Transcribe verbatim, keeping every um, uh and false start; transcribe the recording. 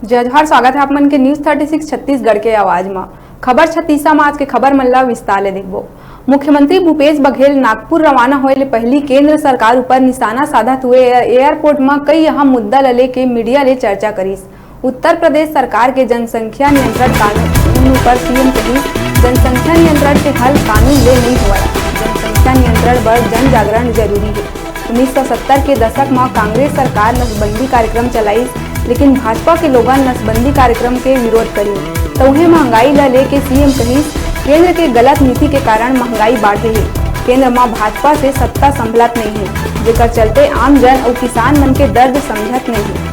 जय जोहार, स्वागत है आप मन के News thirty six छत्तीसगढ़ के आवाज म। खबर छत्तीसा म आज के खबर मन ला विस्तार ले देखबो। मुख्यमंत्री भूपेश बघेल नागपुर रवाना होए ले पहिली केंद्र सरकार ऊपर निशाना साधत हुए एयरपोर्ट म कई अहम मुद्दा ल लेके मीडिया ले चर्चा करिस। उत्तर प्रदेश सरकार के जनसंख्या नियंत्रण कानून ऊपर सीएम कहिस, जनसंख्या नियंत्रण के हल कानून ले नइ होवय, जनसंख्या नियंत्रण बर जन जागरण जरूरी हे। उन्नीस सौ सत्तर के दशक म कांग्रेस सरकार नसबंदी कार्यक्रम चलाइस, लेकिन भाजपा के लोगन नसबंदी कार्यक्रम के विरोध करिन। त उहें महंगाई ल लेके सीएम कहिस, केंद्र के गलत नीति के कारण महंगाई बाढ़े हे। केंद्र म भाजपा से सत्ता संभलत नइ हे, जेकर चलते आम जन अउ किसान मन के दर्द समझत नइ हे।